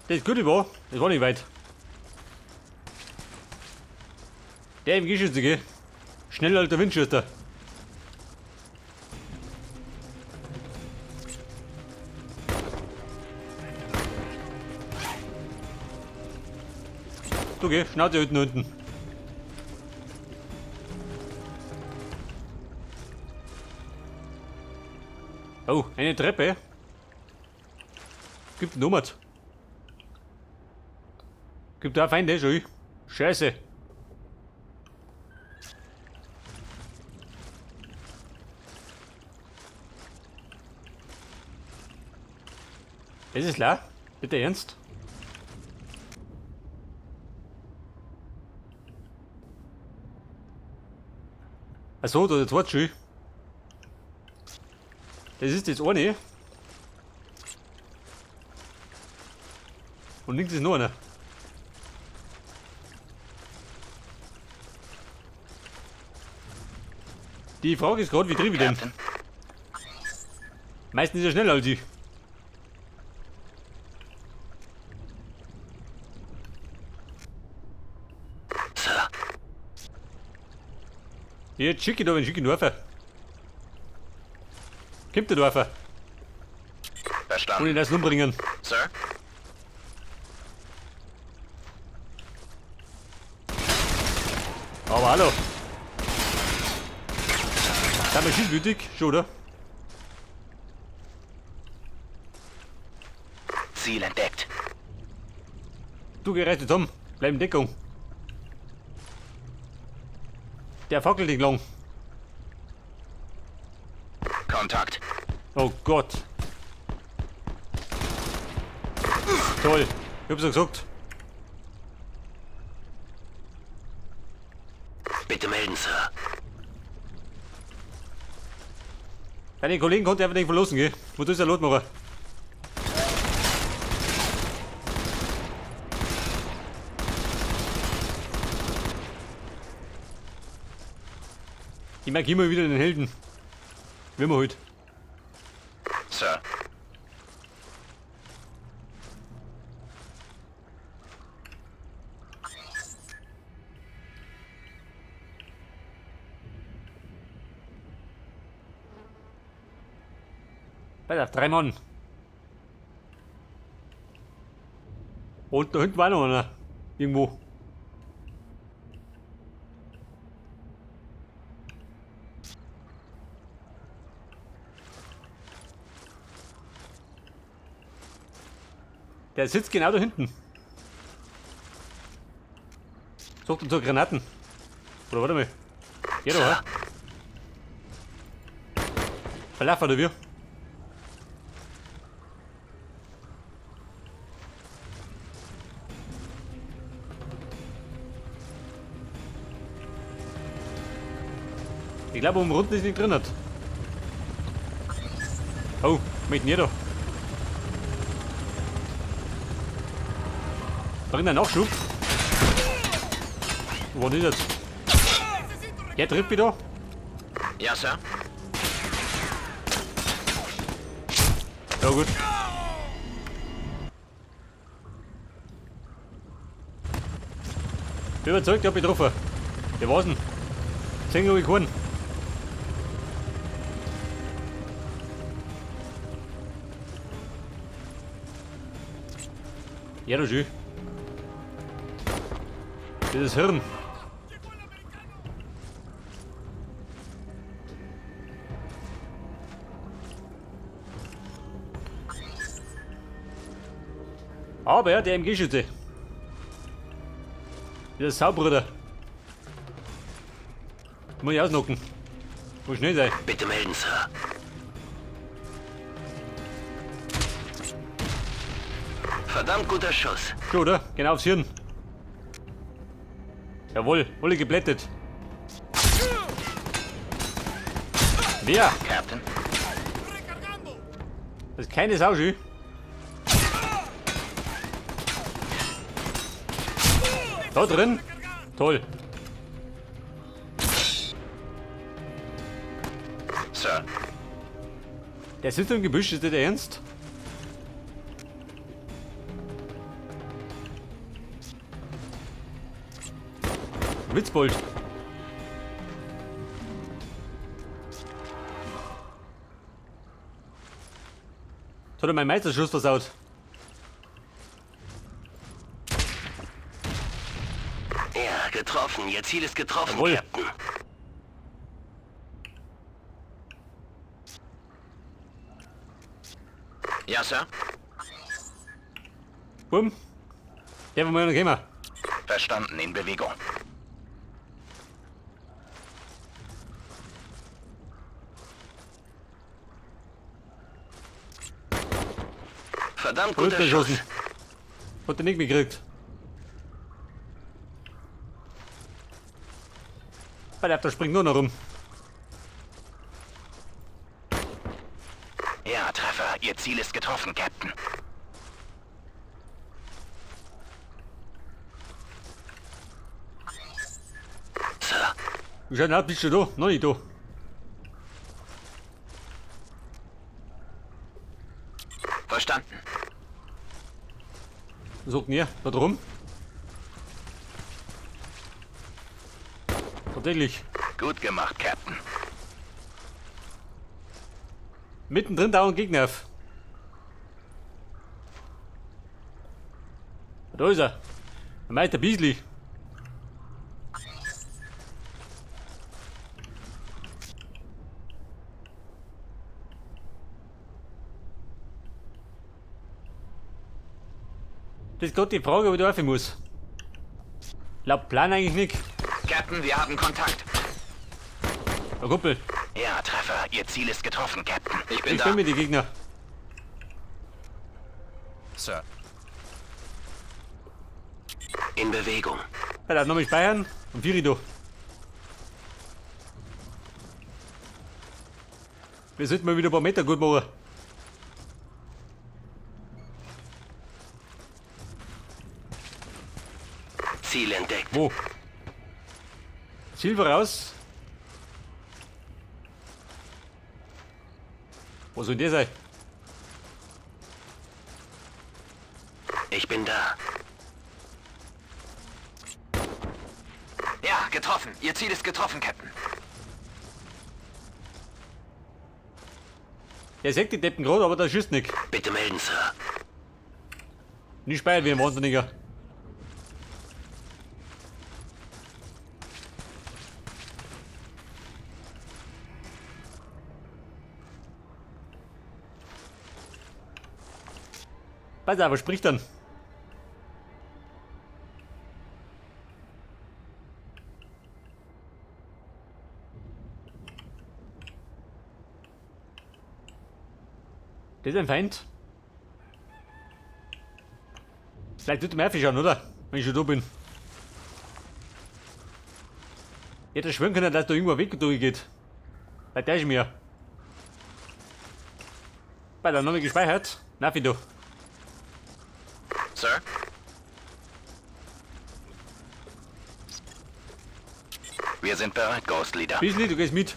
Das Gute war, das war nicht weit. Der im Geschütze, gell? Schneller als der Winchester. Du geh, Schnauze unten unten. Oh, eine Treppe. Gibt Nummer. Gibt da Feinde schon. Scheiße. Das ist klar. Bitte ernst? Achso, da ist der schon. Das ist das eine. Und links ist noch einer. Die Frage ist gerade, wie trieb ich den? Captain. Meistens ist er schneller als ich. Sir. Jetzt schicke ich da einen schicken Dorfer. Kommt der Dorfer. Und Verstanden. ihn das umbringen. Sir. Aber hallo. Sind wir schießwütig? Schon, oder? Ziel entdeckt. Du gerettet Tom. Bleib in Deckung. Der fackelt nicht lang. Kontakt. Oh Gott. Toll. Ich hab's ja gesagt. Bitte melden, Sir. Deine Kollegen konnte einfach nicht verlassen, gell? Wo ist der Lotmacher? Ich merke immer wieder den Helden. Wie immer halt. Sir. Pass auf, drei Mann. Und da hinten war noch einer. Irgendwo. Der sitzt genau da hinten. Sucht uns so Granaten. Oder warte mal. Geh doch, Sir. hä? Verlauf oder wir? Ich glaube, oben unten ist nicht drin hat. Oh, mit mir da. Bring einen Nachschub. Wo ist das? Der trifft wieder. Ja, Sir. Ja gut. Bin überzeugt, ich hab mich getroffen. Der war's denn? 10 glaub ich keinen. Ja, das ist schön. Das ist Hirn. Aber ja, der MG-Schütze. Der ist Saubruder. Muss ich ausnocken. Muss schnell sein. Bitte melden, Sir. Verdammt guter Schuss. Schon, oder? Genau aufs Hirn. Jawohl, alle geblättet. Wer? Captain. Das ist keine Sau, schön. Da drin? Toll. Sir. Der sitzt im Gebüsch, ist das der ernst? Witzbold. Jetzt hat er meinen Meisterschuss versaut. Ja, getroffen. Ihr Ziel ist getroffen, Jawohl. Captain. Ja, Sir. Bumm. Der war mal noch gekommen. Verstanden, in Bewegung. Verdammt guter Schuss. Runtergeschossen. Hat er nicht mitgekriegt. Bei der springt nur noch rum. Ja, Treffer. Ihr Ziel ist getroffen, Captain. Sir, Wie schaut denn aus? Bist du da? Noch nicht da. verstanden. Was sagt denn ihr? Da drum? Tatsächlich. Gut gemacht, Captain. Mittendrin dauernd Gegner auf. Da ist er. Der Meister Beasley. Das ist gerade die Frage, ob ich da rauf muss. Laut Plan eigentlich nicht. Captain, wir haben Kontakt. Der Kumpel, Ja, Treffer. Ihr Ziel ist getroffen, Captain. Ich bin ich da. bin mit den Gegner. Sir. In Bewegung. Ja, da nochmal speichern und Viri da. Wir sollten mal wieder ein paar Meter gut machen. Ziel entdeckt. Wo? Ziel voraus. Wo soll denn der sein? Ich bin da. Ja, getroffen. Ihr Ziel ist getroffen, Captain. Der sagt die Deppen gerade, aber der schießt nicht. Bitte melden, Sir. Nicht speichern wie ein Wahnsinniger. Pass auf, was spricht dann? Das ist ein Feind. Vielleicht tut mir schauen, oder? Wenn ich schon da bin. Ich hätte schwören können, dass da irgendwo ein Weg durchgeht. Vielleicht der ist mir. Bei der noch nicht gespeichert. Na, du. Sir? Wir sind bereit, Ghost Leader. Beasley, du gehst mit.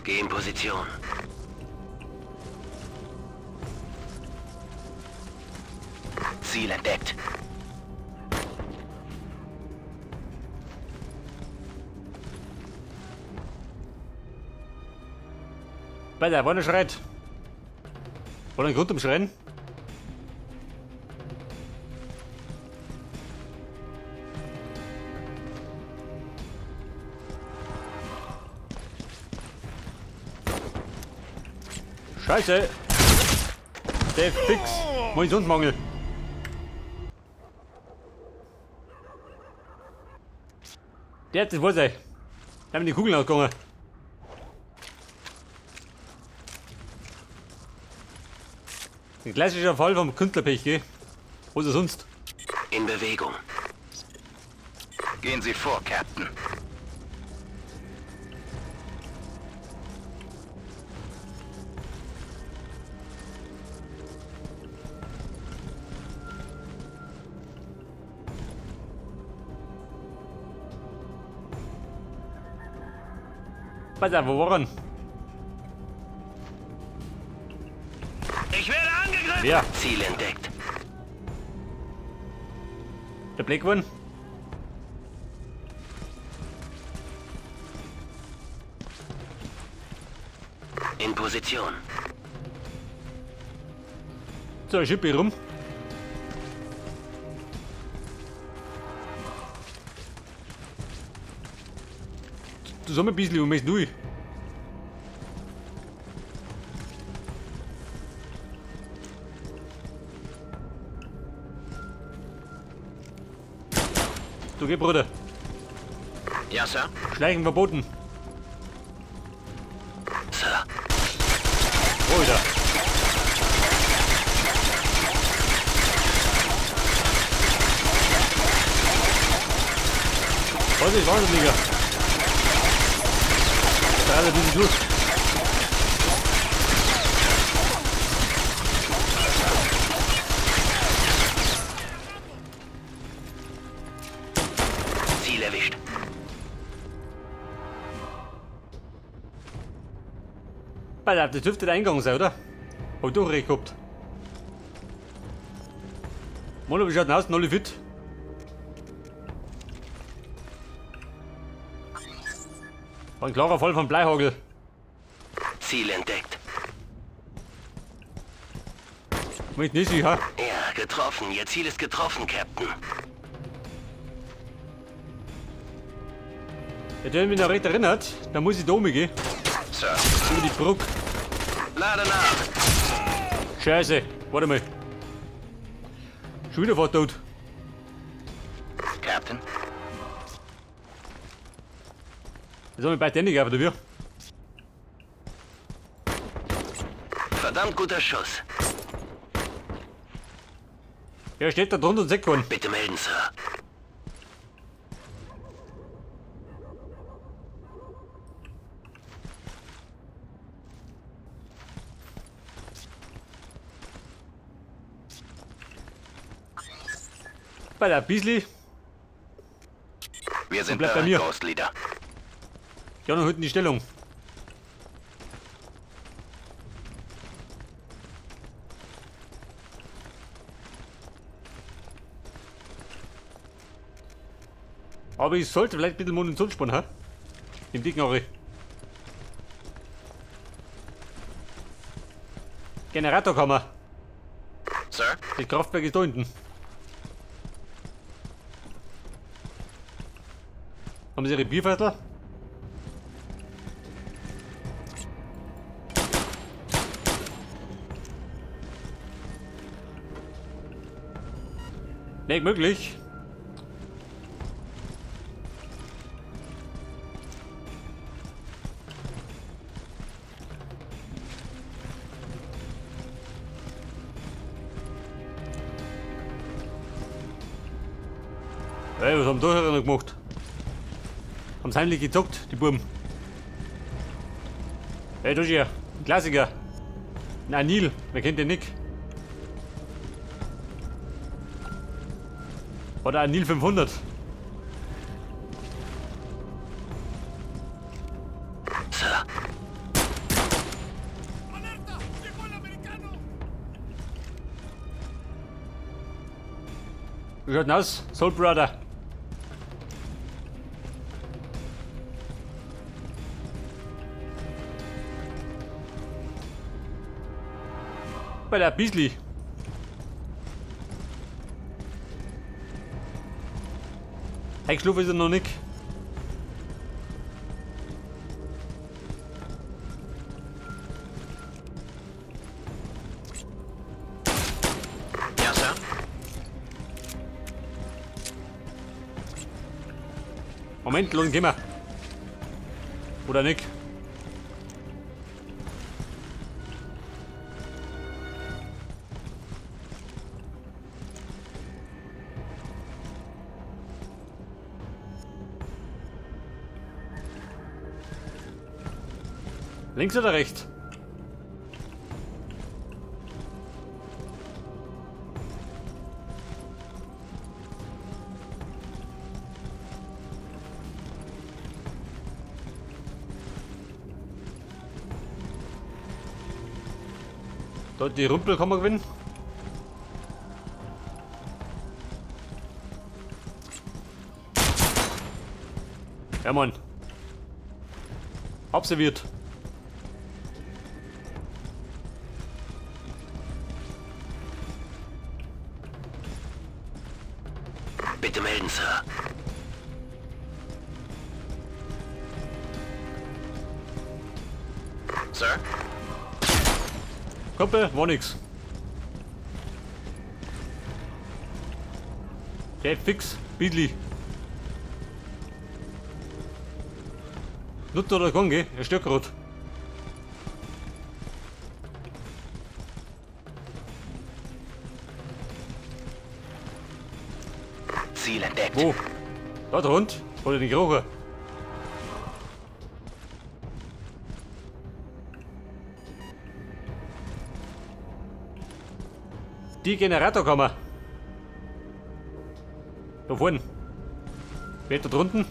Geh in Position. Ziel entdeckt. Bei der Wanne schreit. War ein Grund zum Schreien? Scheiße! Der fix! Munitionsmangel! Der hat das wohl sein. Da haben die Kugeln ausgegangen. Ein klassischer Fall vom Künstlerpech, gell? Was ist sonst? In Bewegung. Gehen Sie vor, Captain. Pass auf, wo war er? Ich werde angegriffen! Wer? Ziel entdeckt. Der Black One? In Position. So, ich schippe rum. Du sag mal ein bisschen, wo möchtest du? Du geh, Bruder. Ja, Sir. Schleichen verboten. Sir. Alter. Vorsicht, Wahnsinniger. Da ist ein bisschen durch. Ziel erwischt. Pass auf, das dürfte der Eingang sein, oder? Hab ich doch recht gehabt. Mann, wie schaut denn aus? Alle fit? War ein klarer Fall von Bleihagel. Ziel entdeckt. Moment, nicht sicher. Ja, getroffen. Ihr Ziel ist getroffen, Captain. Ja, der mich noch recht erinnert, da muss ich da gehen. Sir. Über die Brücke. Lade nach. Scheiße, warte mal. Schon wieder fast tot. Captain. Das haben wir bei Titanic oder wie? Verdammt guter Schuss. Ja, steht da drunter und sagt keinen. Bitte melden, Sir. Bei der Biesli. Wir sind bleib bei bereit, mir. Ghost Leader. Die anderen halten die Stellung. Aber ich sollte vielleicht ein bisschen Munition sparen, hä? Im dicken Ari. Generatorkammer. Sir? Das Kraftwerk ist da hinten. Haben Sie Ihre Bierviertel? Nicht möglich. Hey, was haben da noch gemacht? Haben sie heimlich gezockt, die Buben. Hey, da ist ja ein Klassiker. Ein Anil, wer kennt den nicht? Oder Anil 500. Sir. Wie schaut denn aus? Soul Brother. Bei der Beasley. Eingeschlafen ist er noch nicht. Ja, Sir. Moment, los, gehen wir. Oder nicht? Links oder rechts? Da die Rumpel kann man gewinnen. Ja, Mann. Observiert. Bitte melden, Sir. Sir? Kumpel, war nix. Der fix, Bidli. Luther oder Konge, er stirbt grad. Ziel entdeckt. Wo? Da der Hund? Oder den Geruch? Die Generatorkammer. Da vorne. Wer da drunten?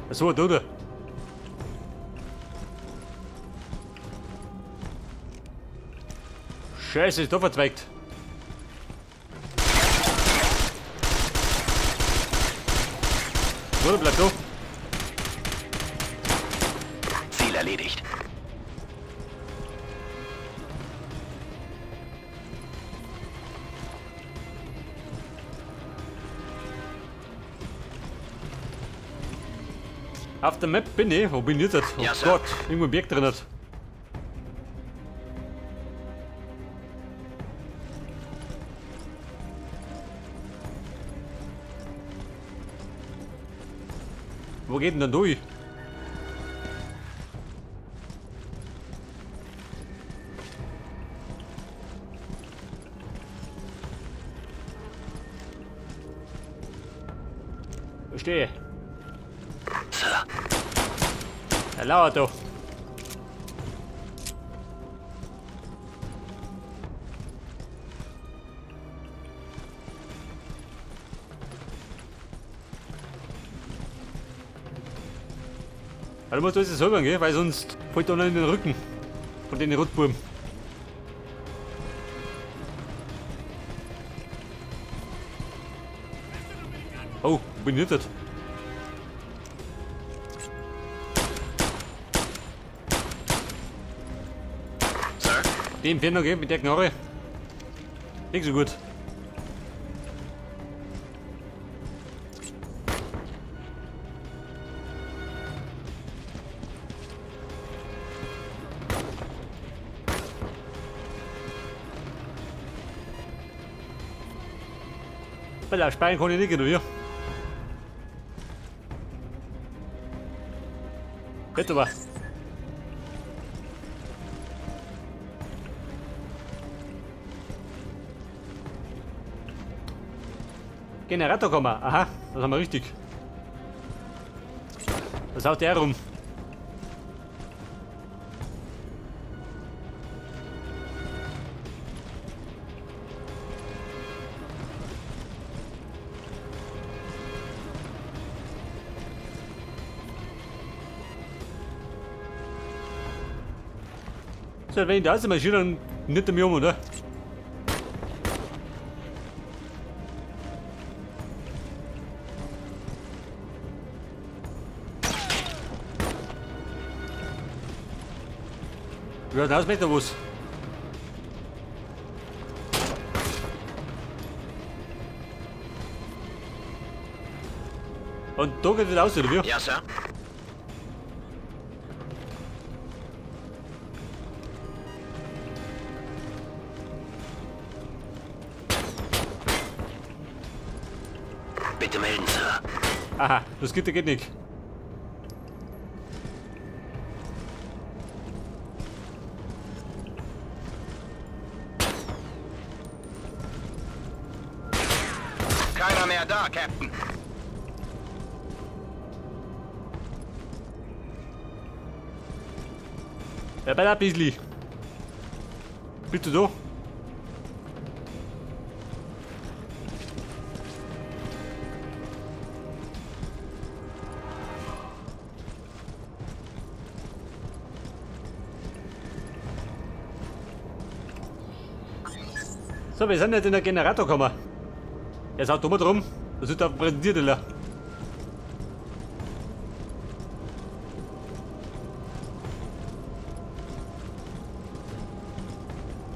Achso, da, da. Scheiße, ist da verzweigt. So, bleib da. Ziel erledigt. Auf der Map bin ich. Wo bin ich jetzt? Oh Ja, Sir. Gott, irgendwo im Berg drin. Hat. Wo geht denn dann durch? Verstehe. Sir. Er lauert doch. Aber du musst alles selber gehen, weil sonst fällt da noch in den Rücken von den Rotbuben. Oh, wo bin ich jetzt? Sir? Dem Inferno gehen mit der Knarre. Nicht so gut. Weil auf Speien kann ich nicht, oder wie? Geht aber. Generatorkammer, aha, das haben wir richtig. Das haut der rum. So, wenn ich da marschiere, dann nimmt er mich um, oder? Ja, da ist noch was. Und da geht es aus, oder wie? Ja, Sir. Bitte melden, Sir. Aha, das geht, geht nicht. Keiner mehr da, Captain. Ja, bei der Beasley. Bist du da? So, wir sind jetzt in der Generator gekommen. Er ist auch dumm drum. Das ist der Präsentierteller.